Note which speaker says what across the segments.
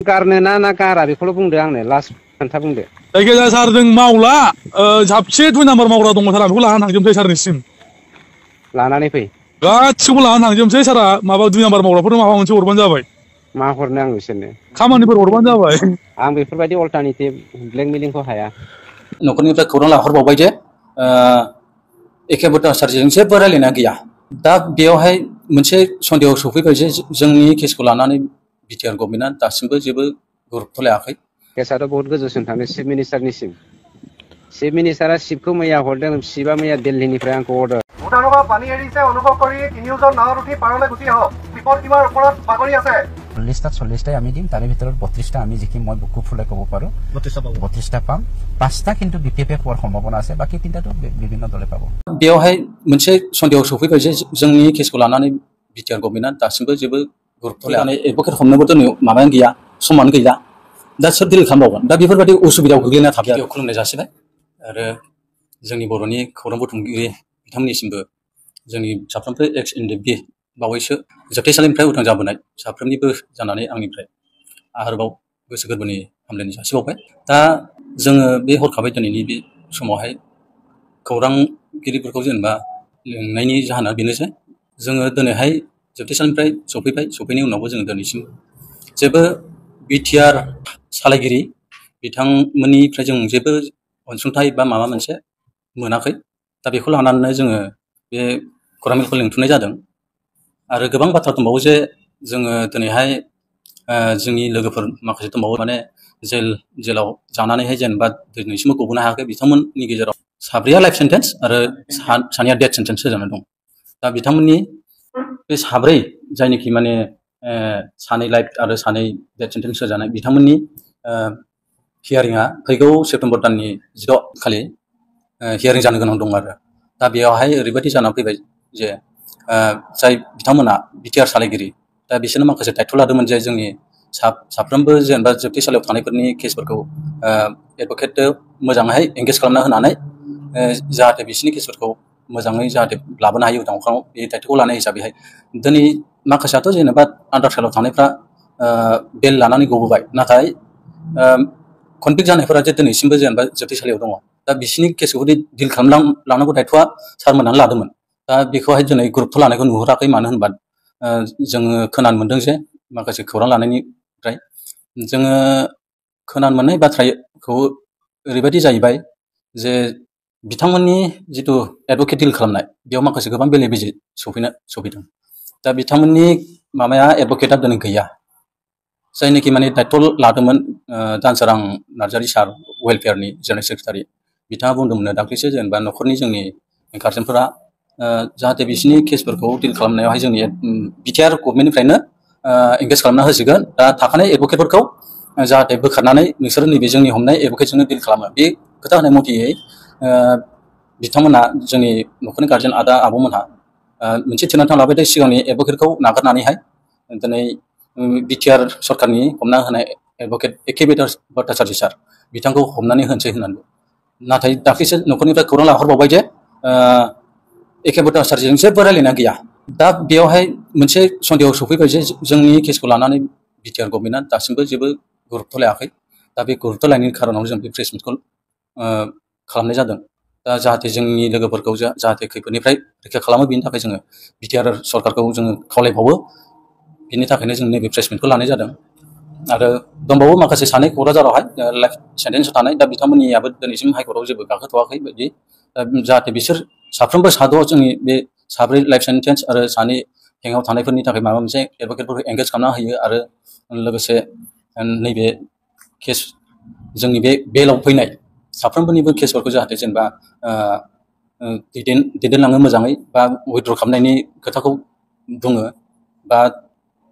Speaker 1: गारनो ना गारा बेखौल' बुंदो आंनो लास्ट खोन्था बुंदो।
Speaker 2: जायखिजाया सार जों मावला साबसे 2 नाम्बार मावग्रा दङ सार आं बेखौ लानानै थांजोबनोसै सारनिसिम
Speaker 1: लानानै फै
Speaker 2: गासिखौबो लानानै थांजोबनोसै सारा माबा 2 नाम्बार मावग्राफोरनो माबा मोनसे हरबानो जाबाय
Speaker 1: मा हरनो आं बिसोरनो
Speaker 2: खामानिफोर हरबानो जाबाय
Speaker 1: आं बेफोरबायदि अल्टारनेटिभ ब्लेकमेलिंखौ हाया
Speaker 3: न'खरनिफ्राय खौरां लाहरबावबाय जे एके भट्टाचार्यजों जेबो रायलायनाय गैया दा बेयावहाय मोनसे सन्देहआव सफैबाय जे जोंनि केसखौ लानानै बिटिआर गभर्नमेन्टआ दासिमबो जेबो गुरुत्व लायाखै
Speaker 1: केसाथ' बहुत गोजौसिम थाङो चिफ मिनिस्टारनिसिम চিফ মিনিষ্টাৰে চিফকো मैया হৰদों চিফা मैया দিল্লীनिफ्राय आंखौ अर्डार
Speaker 4: ভূটানৰ পানী এৰিছে অনুভৱ কৰি তিনিওজন নাৱত উঠি পাৰলৈ গুচি আহক বিপদ সীমাৰ ওপৰত বাগৰি আছে
Speaker 5: 40টাই আমি দিম তাৰে ভিতৰত 32টা আমি যিকি মই বুকু ফুলে ক'ব পাৰো 32টা পাম 5টা কিন্তু বিপিএফে পোৱাৰ সম্ভাৱনা আছে বাকি 3টাটো বিভিন্ন দলে পাব
Speaker 3: बेयावहाय मोनसे सन्देहआव सफैबाय जे जोंनि केसखौ लानानै बिटिआर गभर्नमेन्टआ दासिमबो जेबो गुरुत्व लानानै एडभोकेट हमनोबोथ' माबायानो गैया समान गैया दा सोर डिल खालामबावगोन दा बेफोरबायदि उसुबिदायाव गोग्लैना थाबाय खुलुमनाय जासिबाय आरो जोंनि बर'नि खौरां बुथुमगिरि बिथांमोननिसिमबो जोंनि साफ्रोमबो एक्स एनडिएफबि बावैसो जोबथेसालिनिफ्राय उदां जाबोनाय साफ्रोमनिबो जानानै आंनिफ्राय आरोबाव गोसो गोरबोनि हामलायनाय जासिबावबाय दा जोङो बे हरखाबै दिनैनि बे समावहाय खौरांगिरिफोरखौ जेनेबा लिंनायनि जाहोना बेनोसै जोङो दिनैहाय जोबथेसालिनिफ्राय सफैनायनि उनावबो जोङो दिनैसिम जेबो बिटिआर सालायगिरि बिथांमोननिफ्राय जों जेबो अनसुंथाइ बा माबा मोनसे मोनाखै दा बेखौ लानानै जोङो बे खौरांगिरिखौ लिंथुमनाय जादों आरो गोबां बाथ्रा दंबावो जे जोङो दिनैहाय जोंनि लोगोफोर माखासे दंबावो माने जेलाव जानानैहाय जेनेबा दिनैसिमबो गबोनो हायाखै बिथांमोननि गेजेराव साब्रैया लाइफ सेन्टेन्स आरो सानैया डेथ सेन्टेन्स होजानाय दं दा बिथांमोननि बे साब्रै जायनोखि माने सानै लाइफ आरो सानै डेथ सेन्टेन्स होजानाय बिथांमोननि हियारिंआ फैगौ सेप्तेम्बर दाननि 16 खालि हियारिं जानो गोनां दं आरो दा बेयावहाय ओरैबायदि जानानै फैबाय जे जाय बिथांमोना बिटिआर सालायगिरि दा बिसोरनो माखासे दायथ' लादोंमोन जे जोंनि साफ्रोमबो जेनेबा जोबथेसालियाव थानायफोरनि केसफोरखौ एडभोकेट मोजाङै एंगेज खालामना होनानै जाहाथे बिसोरनि केसफोरखौ मोजाङै जाहाथे लाबोनो हायो उदाङाव बे दायथ'खौ लानाय हिसाबैहाय दिनै माखासेयाथ' जेनेबा आन्दार ट्रायेलाव थानायफ्रा बेल लानानै गबोबाय नाथाय कनभिक्ट जानायफोरा जे दिनैसिमबो जेनेबा जोबथेसालियाव दङ दा बिसोरनि केसखौ डिल खालामलांनांगौ दायथ'आ सारमोनानो लादोंमोन दा बेखौहाय दिनै गुरुत्व लानायखौ नुहुराखै मानो होनबा जोङो खोनानो मोनदों जे माखासे खौरां लानायनिफ्राय जोङो खोनानो मोननाय बाथ्राखौ ओरैबायदि जाहैबाय जे बिथांमोननि जिथु एडभोकेट डिल खालामनाय बेयाव माखासे गोबां बेले बेजे सफैदों दा बिथांमोननि माबाया एडभोकेटआ दिनै गैया जायनोखि माने दायथ' लादोंमोन दानसोरां नार्जारि सार वेलफेयारनि जेनेरेल सेक्रेटारि बिथाङा बुंदोंमोन दाख्लैसो जेनेबा न'खरनि जोंनि गार्जेनफोरा जाहाथे बिसोरनि केसफोरखौ डिल खालामनायावहाय जोंनि बिटिआर गभर्नमेन्टनिफ्रायनो एंगेज खालामना होसिगोन दा थाखानाय एडभोकेटफोरखौ जाहाथे बोखारनानै नोंसोर नैबे जोंनि हमनाय एडभोकेटजोंनो डिल खालामो बे खोथा होनाय मथेयै बिथांमोना जोंनि न'खरनि गार्जेन आदा आब'मोनहा मोनसे थिरांथा लाबाय दे सिगांनि एडभोकेटखौ नागारनानैहाय दिनै बिटिआर सरकारनि हमना होनाय एडभोकेट एके भट्टाचार्य सार बिथांखौ हमनानै होनोसै होननानै नाथाय दाख्लैसो न'खरनिफ्राय खौरां लाहरबावबाय जे एके भट्टाचार्यजों जेबो रायलायनाय गैया दा बेयावहाय मोनसे सन्देहआव सफैबाय जे जोंनि केसखौ लानानै बिटिआर गभर्नमेन्टआ दासिमबो जेबो गुरुत्व लायाखै दा बे गुरुत्व लायैनि खारनाव जों बे प्रेस मिटखौ खालामनाय जादों दा जाहाथे जोंनि लोगोफोरखौ जाहाथे खैफोदनिफ्राय रैखा खालामो बेनि थाखाय जोङो बिटिआर सरकारखौ जोङो खावलायबावो बिनि थाखायनो जों नैबे प्रेस मिटखौ लानाय जादों आरो दंबावो माखासे सानै क'क्राझारावहाय लाइफ सेन्टेन्सआव थानाय दा बिथांमोननियाबो दिनैसिम हाइकर्टआव जेबो गाखोथ'वाखै बायदि जाहाथे बिसोर साफ्रोमबो साद'आव जोंनि बे साब्रै लाइफ सेन्टेन्स आरो सानै हेंआव थानायफोरनि थाखाय माबा मोनसे एडभोकेटफोरखौ एंगेज खालामना होयो आरो लोगोसे नैबे केस जोंनि बे बेलाव फैनाय साफ्रोमबोनिबो केसफोरखौ जाहाथे जेनेबा दैदेनलाङो मोजाङै बा उइथड्र खालामनायनि खोथाखौ बुङो बा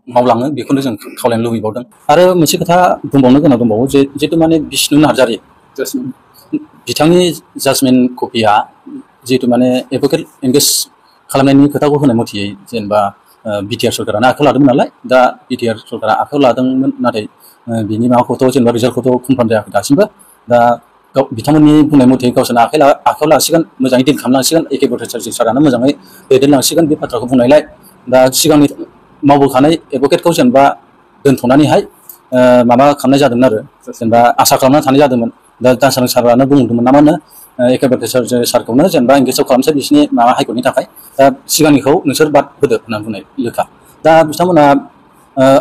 Speaker 3: मावलाङो बेखौनो जों खावलायनो लुबैबावदों आरो मोनसे खोथा बुंबावनो गोनां दंबावो जे जिहेतु माने बिष्णु नार्जारि बिथांनि जाजमेन्ट कपिया जिहेतु माने एडभोकेट एंगेज खालामनायनि खोथाखौ होनाय मथेयै जेनेबा बिटिआर सरकारानो आखायाव लादोंमोन नालाय दा बिटिआर सरकारा आखायाव लादोंमोन नाथाय बिनि माबाखौथ' जेनेबा रिजाल्टखौथ' कनफार्म जायाखै दासिमबो दा बिथांमोननि बुंनाय मथे गावसोरनो आखायाव लासिगोन मोजाङै डिल खालामलांसिगोन एके भट्टाचार्य सारानो मोजाङै दैदेनलांसिगोन बे बाथ्राखौ बुंनायलाय दा सिगांनि मावबोखानाय एडभोकेटखौ जेनेबा दोनथ'नानैहाय माबा खालामनाय जादोंमोन आरो जेनेबा आसा खालामनानै थानाय जादोंमोन दा दानसारां सारानो बुंदोंमोन ना मा होनो एकेबारे सारखौनो जेनेबा एंगेजाव खालामसै बिसिनि माबा हाइकर्टनि थाखाय दा सिगांनिखौ नोंसोर बाद होदो होननानै बुंनाय लेखा दा बिथांमोना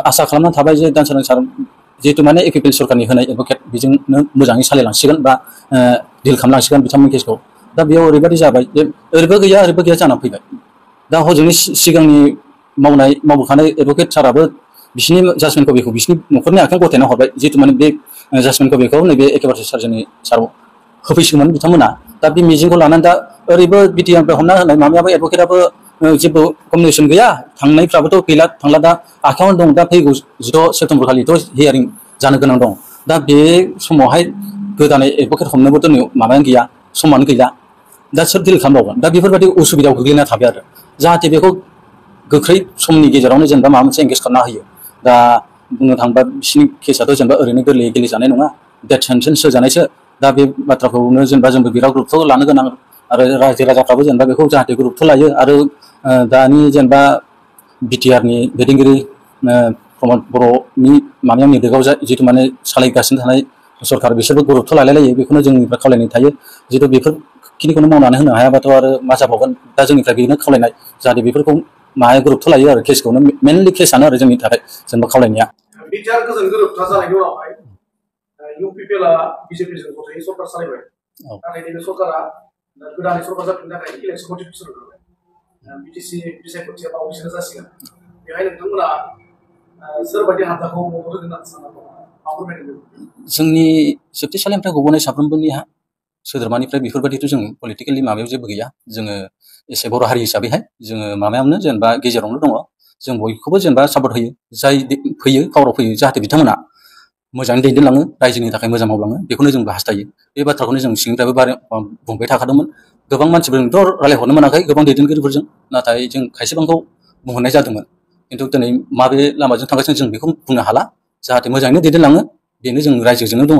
Speaker 3: आसा खालामनानै थाबाय जे दानसारां सार जिहेतु माने एपिपिएल सरकारनि होनाय एडभकेट बेजोंनो मोजाङै सालायलांसिगोन बा डिल खालामलांसिगोन बिथांमोननि केसखौ दा बेयाव ओरैबायदि जाबाय जे ओरैबो गैया जानानै फैबाय दा हजोंनि सिगांनि मावबोखानाय एडभकेट साराबो बिसिनि जाजमेन्ट कपिखौ बिसिनि न'खरनि आखायाव गथायना हरबाय जिहेतु माने बे जाजमेन्ट कपिखौ नैबे एकेबारे सार्जननि साराव होफैसिगौमोन बिथांमोना दा बे मिजिंखौ लानानै दा ओरैबो बिटिआरनिफ्राय हमना होनाय माबायाबो एडभकेटआबो जेबो कम्बिनेसन गैया थांनायफ्राबोथ' गैला थांला दा आखायावनो दं दा फैगौ 16 सेप्तेम्बर खालिथ' हियारिं जानो गोनां दं दा बे समावहाय गोदानै एडभकेट हमनोबोथ' माबायानो गैया समानो गैला दा सोर डिल खालामबावगोन दा बेफोरबायदि उसुबिदायाव गोग्लैना थाबाय आरो जाहाथे बेखौ गोख्रै समनि गेजेरावनो जेनेबा माबा मोनसे एंगेज खालामना होयो दा बुंनो थाङोबा बिसिनि केसआथ' जेनेबा ओरैनो गोरलैयै गेलेजानाय नङा डेथ सेन्टेन्स होजानायसो दा बे बाथ्राखौनो जेनेबा जोंबो बिराद गुरुत्व लानो गोनां आरो रायजो राजाफ्राबो जेनेबा बेखौ जाहाथे गुरुत्व लायो आरो दानि जेनेबा बिटिआरनि दैदेनगिरि प्रमद बर'नि माबायाव निर्देशआव जितु माने सालायगासिनो थानाय सरकार बिसोरबो गुरुत्व लालायलायो बेखौनो जोंनिफ्राय खावलायनाय थायो जितु बेफोरखिनिखौनो मावनानै होनो हायाबाथ' आरो मा जाबावगोन दा जोंनिफ्राय बेनो खावलायनाय जाहाथे बेफोरखौ माहाय गुरुत्व लायो आरो केसखौनो मेनलि केसानो आरो जोंनि थाखाय जेनेबा खावलायनाया
Speaker 4: बिटिआर गोजोन गोरोबथा जानायनि उनावहाय इउपिपिएलआ बिजेपिजों गथायै सरकार सालायबाय नाथाय नैबे सरकारा गोदानै सरकार जाफिननो थाखाय इलेक्सन नटिफिकेसन होबाय बिटिसि बिसायख'थिया बावैसोनो जासिगोन बेहाय नोंथांमोना सोरबायदि हान्जाखौ मदद होगोन होननानै सानना
Speaker 3: जोंनि जोबथेसालिनिफ्राय गबोनाय साफ्रोमबोनि सोद्रोमानिफ्राय बेफोरबायदिथ' जों पलिटिकेलि माबायाव जेबो गैया जोङो एसे बर' हारि हिसाबैहाय जोङो माबायावनो जेनेबा गेजेरावनो दङ जों बयखौबो जेनेबा सापर्ट होयो जाय फैयो पावाराव फैयो जाहाथे बिथांमोना मोजाङै दैदेनलाङो रायजोनि थाखाय मोजां मावलाङो बेखौनो जोंबो हास्थायो बे बाथ्राखौनो जों सिंनिफ्रायबो बुंबाय थाखादोंमोन गोबां मानसिफोरजोंथ' रायलायहरनो मोनाखै गोबां दैदेनगिरिफोरजों नाथाय जों खायसेबांखौ बुंहरनाय जादोंमोन खिन्थु दिनै माबे लामाजों थांगासिनो जों बेखौ बुंनो हाला जाहाथे मोजाङैनो दैदेनलाङो बेनो जों रायजोजोंनो दङ